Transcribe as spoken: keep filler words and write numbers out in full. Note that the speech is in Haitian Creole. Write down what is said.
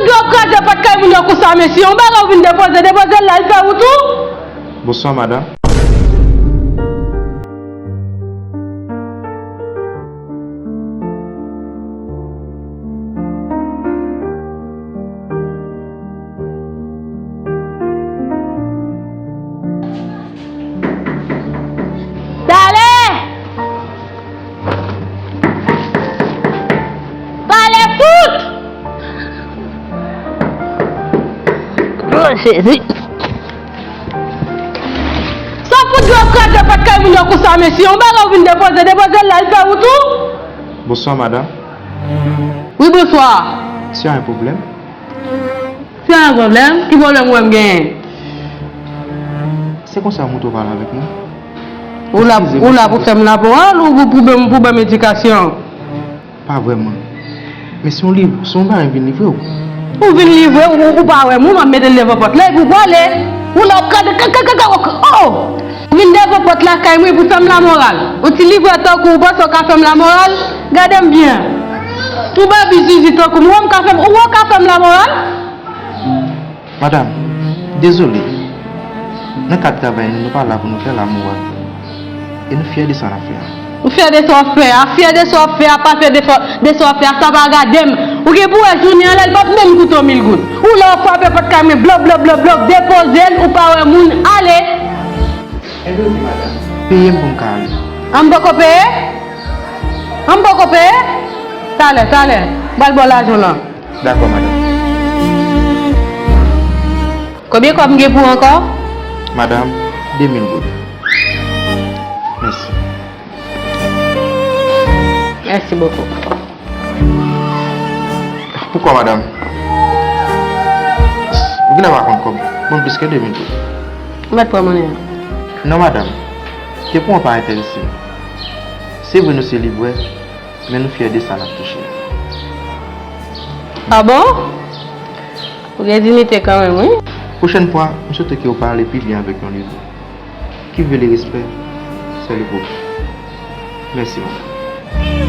Dlo ap kraze pòt kay moun yo konsa, mesye. Yon bagay ou vin depoze, depoze l la, l fè wout ou. Bonswa, madanm. Talè! Talè fout! Oh, Jezi. Sa fout dlo ap kraze pòt kay moun yo konsa, mesye. Yon bagay ou vin depoze, depoze l la, l fè wout ou. Bonswa, madanm. Wi, bonswa. S'il y a un problème? Se yon pwoblèm? Ki pwoblèm ou wè m genyen? Se konsa w monte w pale avèk mwen? Ou la, ou la pou fè m lamoral ou pou, pou, pou ban m edikasyon? Pa vrèman. Men se yon liv, se yon bagay m vin livre w. Ou vin livre, ou, ou pa wè m, ou m ap mete l devan pòt la, epi w prale. Ou la, w kraze, k, k, k, k, oh! Ou vin devan pòt lakay mwen pou fè m lamoral. Yon ti livrè tankou w panse w ka fè m lamoral? Gade m byen. Yon babi zizi tankou m, ou wè m ka fè m, ou wè w ka fè m lamoral? Madanm, dezole. Nan kad travay nou, nou pa la pou nou fè lamoral. E nou fyè de sa n ap fè a. Ou fyè de sa w ap fè a, fyè de sa w ap fè a, pa fyè de sa, de sa w ap fè a, sa pa gade m. Ou gen pou wè jounen an lè l p ap menm koute w mil goud. Ou la w ap frape pòt kay mwen, blòk, blòk, blòk, blòk, depoze l, ou pa wè moun, ale. Enben oke, madanm. Peye m pou m ka ale. An m poko peye? An m poko peye? Talè, talè. M pral ba w lajan w lan. Dakò, madanm. Konbyen kòb m gen pou ou ankò? Madanm, de mil goud. Mèsi. Mèsi bokou. Poukwa, madanm? Ou genlè pa konn kòb. Bon, plis ke de mil goud. Ou mèt pran monnen an. Non, madanm. Te pran pa enterese. Se vre nou se livrè, men nou fyè de sa n ap touche. A bon? Ou gen diyite kanmenm, wi. Pwochèn fwa, m swete ke w pale pi byen avèk yon livrè. Qui veut le respect, c'est le progrès. Mèsi, madanm.